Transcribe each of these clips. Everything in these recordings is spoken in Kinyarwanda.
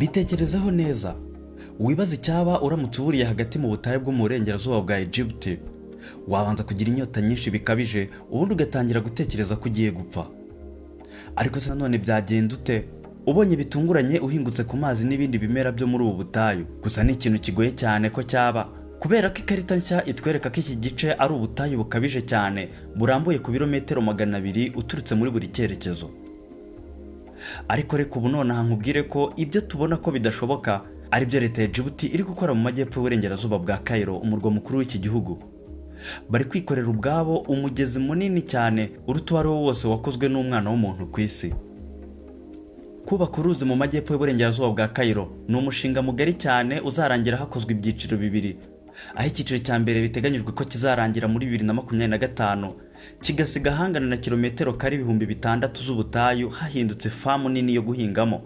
Bitekerezeho neza, wibaze icyaba uramutse uburiye hagati mu butayu bwo mu burengerazuba bwa Egypt. Wabanza kugira inyota nyinshi bikabije, ubundi ugatangira gutekereza ko ugiye gupfa. Ariko se nanone byagenda ute ubonye bitunguranye uhingutse ku mazi n'ibindi bimera byo muri ubu butayu? Gusa ni ikintu kigoye cyane ko cyaba, kubera ko ikarita nshya itwereka ko iki gice ari ubutayu bukabije cyane, burambuye ku birometero 200 uturutse muri buri cyerekezo. Ariko reka ubu nonaha nkubwire ko ibyo tubona ko bidashoboka ari byo leta ya Djibouti iri gukora mu majyepfo y'uburengerazuba bwa Cairo, umurwa mukuru w'iki gihugu. Bari kwikorera ubwabo umugezi munini cyane uruta uwo ari wo wose wakozwe n'umwana w'umuntu ku isi. Kubaka uruzi mu majyepfo y'uburengerazuba bwa Cairo ni umushinga mugari cyane uzarangira hakozwe ibyiciro bibiri, aho icyiciro cya mbere biteganyijwe ko kizarangira muri 2025, kigasiga ahangana na kilometero kare 6000 z'ubutayu hahindutse ifamu nini yo guhingamo.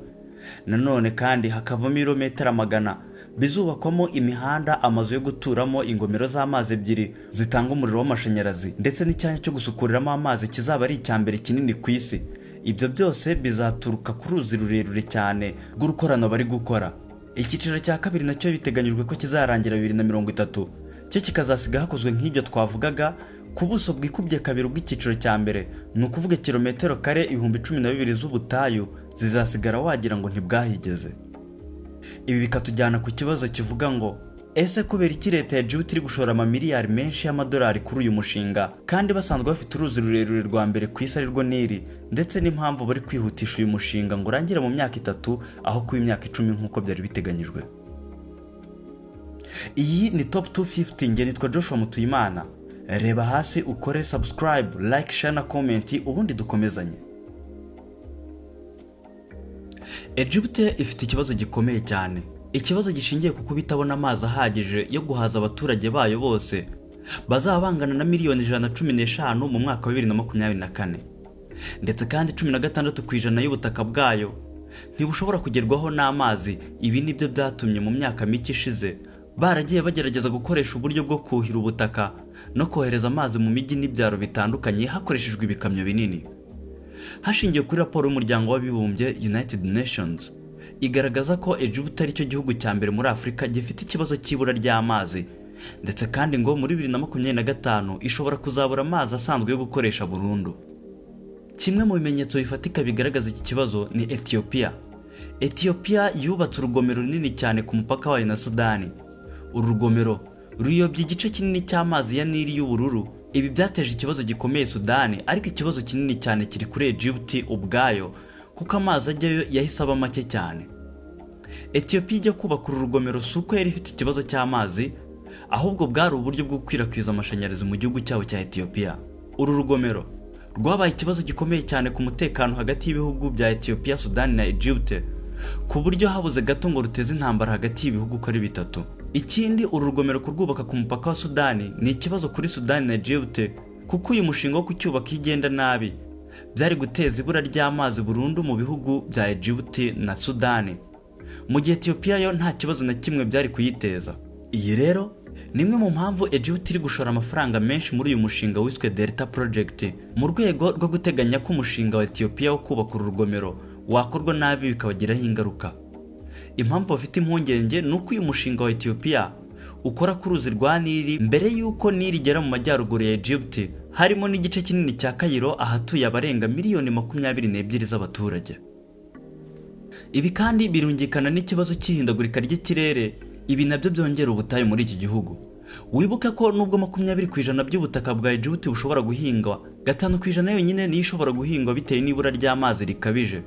Nanone kandi hakavamo ibirometero amagana bizubakwamo imihanda, amazu yo guturamo, ingomero z'amazi ebyiri zitanga umuriro w'amashanyarazi, ndetse n'icyanya cyo gusukuriramo amazi kizaba ari icya mbere kinini ku isi. Ibyo byose bizaturuka ku ruzi rurerure cyane rw'urukorano bari gukora. Icyiciro cya kabiri nacyo biteganyijwe ko kizarangira 2030, cyo kikazasiga hakozwe nk'ibyo twavugaga ku buso bwikubye kabiri ubw'icyiciro cya mbere, ni ukuvuga kilometero kare 12,000 z'ubutayu zizasigara wagira ngo ntibwahigeze. Ibi bikatujyana ku kibazo kivuga ngo: ese kubera iki leta ya Djibouti iri gushora amamiliyari menshi y'amadolari kuri uyu mushinga kandi basanzwe bafite uruzi rurerure rwa mbere ku isi, arirwo Nili, ndetse n'impamvu bari kwihutisha uyu mushinga ngo urangire mu myaka 3 aho kuba imyaka 10 nk'uko byari biteganyijwe? Iyi ni Top 250, nge nitwa Joshua Mutuyimana. Reba hasi ukore subscribe, like, share na comment, ubundi dukomezanye. Egypte ifite ikibazo gikomeye cyane, ikibazo gishingiye ku kuba itabona amazi ahagije yo guhaza abaturage bayo bose bazaba bangana na miliyoni 115 mu mwaka wa 2024. Ndetse kandi 16% y'ubutaka bwayo ntibushobora kugerwaho n'amazi. Ibi nibyo byatumye mu myaka mike ishize baragiye bagerageza gukoresha uburyo bwo kuhira ubutaka no kohereza amazi mu mijyi n'ibyaro bitandukanye hakoreshejwe ibikamyo binini. Hashingiwe kuri raporo y'Umuryango w'Abibumbye, United Nations, igaragaza ko Egypt ari cyo gihugu cya mbere muri Afurika gifite ikibazo cy'ibura ry'amazi, ndetse kandi ngo muri 2025 ishobora kuzabura amazi asanzwe yo gukoresha burundu. Kimwe mu bimenyetso bifatika bigaragaza iki kibazo ni Ethiopia. Ethiopia yubatse urugomero runini cyane ku mupaka wayo na Sudani. Uru rugomero ruyobya igice kinini cy'amazi ya Nili y'Ubururu. Ibi byateje ikibazo gikomeye Sudani, ariko ikibazo kinini cyane kiri kuri Egypt ubwayo, kuko amazi ajyayo yahise aba make cyane. Ethiopia ijya kubaka uru rugomero si uko yari ifite ikibazo cy'amazi, ahubwo bwari uburyo bwo gukwirakwiza amashanyarazi mu gihugu cyabo cya Ethiopia. Uru rugomero rwabaye ikibazo gikomeye cyane ku mutekano hagati y'ibihugu bya Ethiopia, Sudani na Egypt, ku buryo habuze gato ngo ruteze intambara hagati y'ibihugu uko ari bitatu. Ikindi, uru rugomero kurwubaka ku mupaka wa Sudani ni ikibazo kuri Sudani na Egypt, kuko uyu mushinga wo kucyubaka iyo ugenda nabi byari guteza ibura ry'amazi burundu mu bihugu bya Egypt na Sudani, mu gihe Ethiopia yo nta kibazo na kimwe byari kuyiteza. Iyi rero ni imwe mu mpamvu Egypt iri gushora amafaranga menshi muri uyu mushinga wiswe Delta Project, mu rwego rwo guteganya ko umushinga wa Ethiopia wo kubaka uru rugomero wakorwa nabi bikabagiraho ingaruka. Impamvu bafite impungenge ni uko uyu mushinga wa Ethiopia ukora ku ruzi rwa Nili mbere y'uko Nili igera mu majyaruguru ya Egypt, harimo n'igice kinini cya Cairo ahatuye abarenga miliyoni 22 z'abaturage. Ibi kandi birungikana n'ikibazo cy'ihindagurika ry'ikirere. Ibi nabyo byongera ubutayu muri iki gihugu. Wibuke ko nubwo 20% by'ubutaka bwa Egypt bushobora guhingwa, 5% yonyine niyo ishobora guhingwa bitewe n'ibura ry'amazi rikabije.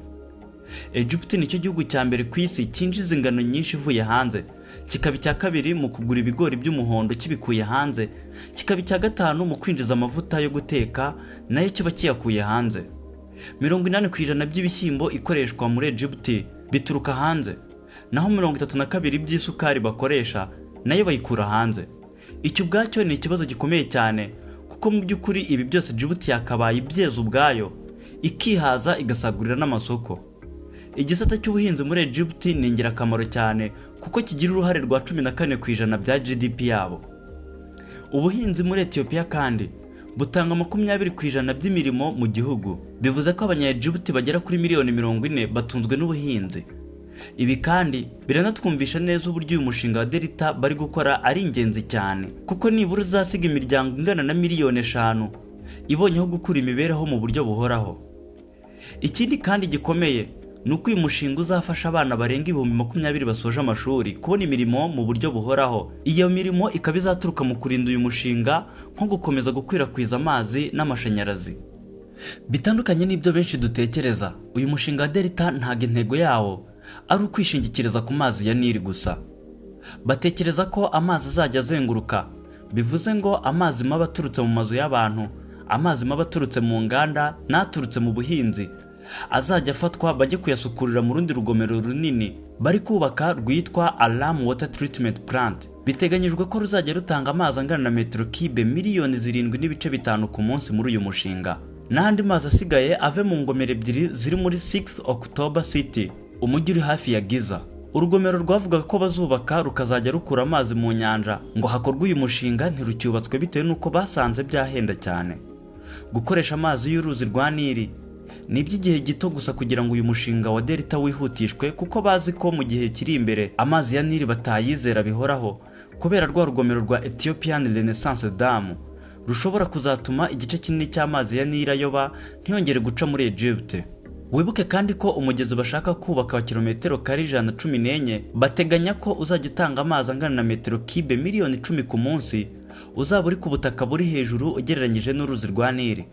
Egypt nicyo gihugu cya mbere ku isi cyinjiza ingano nyinshi ivuye hanze, kikaba icya kabiri mu kugura ibigori by'umuhondo kibikuye hanze, kikaba icya gatanu mu kwinjiza amavuta yo guteka nayo kiba kiyakuye hanze. 80% by'ibishyimbo ikoreshwa muri Egypt bituruka hanze, naho 32 by'isukari bakoresha nayo bayikura hanze. Icyo ubwacyo ni ikibazo gikomeye cyane, kuko mu by'ukuri ibi byose Djibouti yakabaye ibyeza ubwayo, ikihaza, igasagurira n'amasoko. Igisata cy'ubuhinzi muri Egypt ni ingirakamaro cyane, kuko kigira uruhare rwa 14% bya GDP yabo. Ubuhinzi muri Ethiopia kandi butanga 20% by'imirimo mu gihugu, bivuze ko abanya Egypt bagera kuri miliyoni 40 batunzwe n'ubuhinzi. Ibi kandi biranatwumvisha neza uburyo uyu mushinga wa Delta bari gukora ari ingenzi cyane, kuko nibura uzasiga imiryango ingana na miliyoni 5 ibonyeho gukura imibereho mu buryo buhoraho. Ikindi kandi gikomeye ni uko uyu mushinga uzafasha abana barenga 20,000 basoje amashuri kubona imirimo mu buryo buhoraho. Iyo mirimo ikaba izaturuka mu kurinda uyu mushinga, nko gukomeza gukwirakwiza amazi n'amashanyarazi. Bitandukanye n'ibyo benshi dutekereza, uyu mushinga wa Delta ntabwo intego yawo ari ukwishingikiriza ku mazi ya Nili gusa. Batekereza ko amazi azajya azenguruka, bivuze ngo amazi mabi aturutse mu mazu y'abantu, amazi mabi aturutse mu nganda n'aturutse mu buhinzi azajya afatwa, bajye kuyasukurira mu rundi rugomero runini bari kubaka rwitwa Ahram Water Treatment Plant. Biteganyijwe ko ruzajya rutanga amazi angana na metero kibe miliyoni 7.5 ku munsi muri uyu mushinga, n'andi mazi asigaye ave mu ngomero ebyiri ziri muri 6 October City, umujyi uri hafi ya Giza. Urugomero rwavugaga ko bazubaka rukazajya rukura amazi mu nyanja ngo hakorwe uyu mushinga ntirucyubatswe, bitewe n'uko basanze byahenda cyane. Gukoresha amazi y'uruzi rwa Nili ni iby'igihe gito gusa kugira ngo uyu mushinga wa Delta wihutishwe, kuko bazi ko mu gihe kiri imbere amazi ya Nili batayizera bihoraho, kubera rwa rugomero rwa Ethiopian Renaissance Dam rushobora kuzatuma igice kinini cy'amazi ya Nili ayoba, ntiyongere guca muri Egypte. Wibuke kandi ko umugezi bashaka kubaka wa kilometero kare 114, bateganya ko uzajya utanga amazi angana na metero kibe miliyoni 10 ku munsi, uzaba uri ku butaka buri hejuru ugereranyije n'uruzi rwa Nili.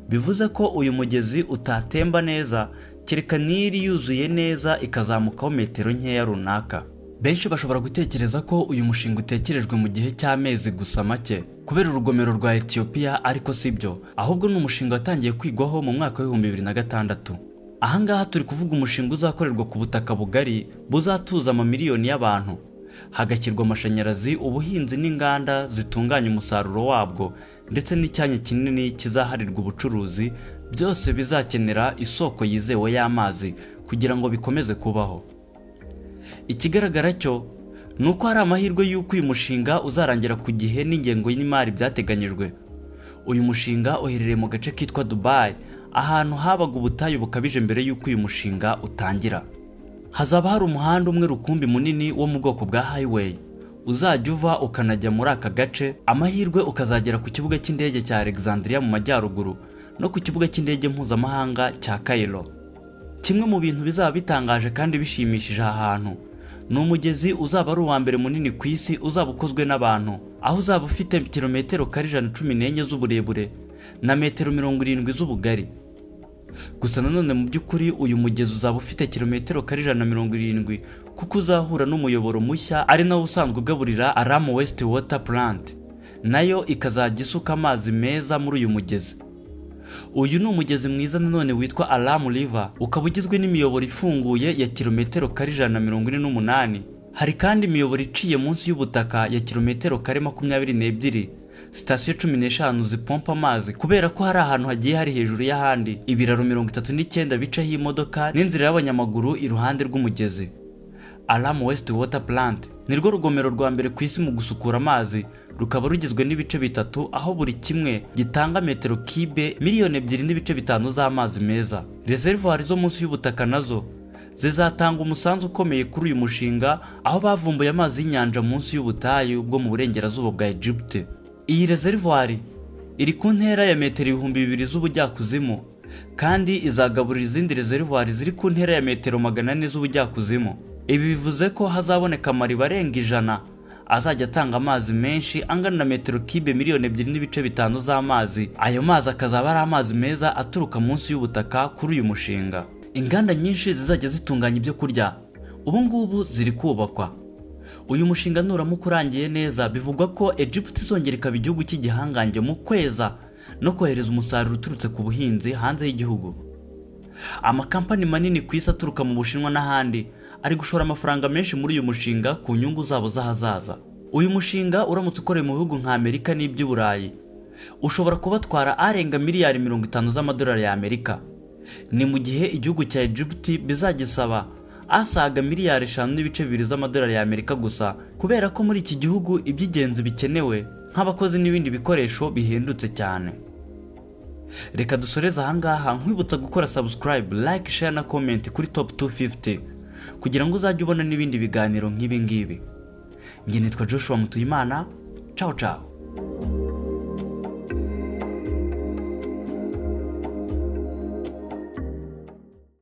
Bivuze ko uyu mugezi utatemba neza kereka Nili yuzuye neza, ikazamukaho metero nkeya runaka. Benshi bashobora gutekereza ko uyu mushinga utekerejwe mu gihe cy'amezi gusa make kubera urugomero rwa Etiyopiya, ariko si byo. Ahubwo ni umushinga watangiye kwigwaho mu mwaka wa 2006. Ahangaha turi kuvuga umushinga uzakorerwa ku butaka bugari buzatuza amamiliyoni y'abantu, hagashyirwa amashanyarazi, ubuhinzi n'inganda zitunganya umusaruro wabwo, ndetse n'icyanya kinini kizaharirwa ubucuruzi. Byose bizakenera isoko yizewe y'amazi kugira ngo bikomeze kubaho. Ikigaragara cyo ni uko hari amahirwe y'uko uyu mushinga uzarangira ku gihe n'ingengo y'imari byateganyijwe. Uyu mushinga uherereye mu gace kitwa Dubai, ahantu habaga ubutayu bukabije mbere y'uko uyu mushinga utangira. Hazaba hari umuhanda umwe rukumbi munini wo mu bwoko bwa highway uzajya uva ukanajya muri aka gace, amahirwe ukazagera ku kibuga cy'indege cya Alexandria mu majyaruguru no ku kibuga cy'indege mpuzamahanga cya Cairo. Kimwe mu bintu bizaba bitangaje kandi bishimishije aha hantu ni umugezi uzaba ari uwa mbere munini ku isi uzaba ukozwe n'abantu, aho uzaba ufite kilometero kare 114 z'uburebure na metero 70 z'ubugari. Gusa nanone mu by'ukuri uyu mugezi uzaba ufite kilometero kare 170, kuko uzahura n'umuyoboro mushya ari nawo usanzwe ugaburira Ahram Waste Water Plant, nayo ikazajya isuka amazi meza muri uyu mugezi. Uyu ni umugezi mwiza nanone witwa Ahram River, ukaba ugizwe n'imiyoboro ifunguye ya kilometero kare 148. Hari kandi imiyoboro iciye munsi y'ubutaka ya kilometero kare 22, sitasiyo 15 zipompa amazi kubera ko hari ahantu hagiye hari hejuru y'ahandi, ibiraro 39 bicaho imodoka n'inzira y'abanyamaguru iruhande rw'umugezi. Ahram Waste Water Plant ni rwo rugomero rwa mbere ku isi mu gusukura amazi, rukaba rugizwe n'ibice bitatu, aho buri kimwe gitanga metero kibe miliyoni 2.5 z'amazi meza. Reservoir zo munsi y'ubutaka nazo zizatanga umusanzu ukomeye kuri uyu mushinga, aho bavumbuye amazi y'inyanja munsi y'ubutayu bwo mu burengerazuba bwa Egypte. Iyi reservoir iri ku ntera ya metero 2000 z'ubujyakuzimu, kandi izagaburira izindi reservoir ziri ku ntera ya metero 400 z'ubujyakuzimu. Ibi bivuze ko hazaboneka amariba arenga 100 azajya atanga amazi menshi angana na metero kibe miliyoni 2.5 z'amazi. Ayo mazi akazaba ari amazi meza aturuka munsi y'ubutaka kuri uyu mushinga. Inganda nyinshi zizajya zitunganya ibyo kurya ubu ngubu ziri kubakwa. Uyu mushinga nuramuka urangiye neza, bivugwa ko Egypt izongera ikaba igihugu cy'igihangange mu kweza no kohereza umusaruro uturutse ku buhinzi hanze y'igihugu. Amakampani manini ku isi aturuka mu Bushinwa n'ahandi ari gushora amafaranga menshi muri uyu mushinga ku nyungu zabo z'ahazaza. Uyu mushinga uramutse ukorewe mu bihugu nka Amerika n'iby'Uburayi, ushobora kubatwara arenga miliyari 50 z'amadolari y'Amerika. Ni mu gihe igihugu cya Egypt bizagisaba asaga miliyari 5.2 z'amadolari y'Amerika gusa, kubera ko muri iki gihugu iby'ingenzi bikenewe nk'abakozi n'ibindi bikoresho bihendutse cyane. Reka dusoreze ahangaha, nkwibutsa gukora subscribe, like, share na comment kuri Top 250. kugira ngo uzajye ubona n'ibindi biganiro nk'ibi ngibi. Njye nitwa Joshua Mutuyimana. Ciao ciao.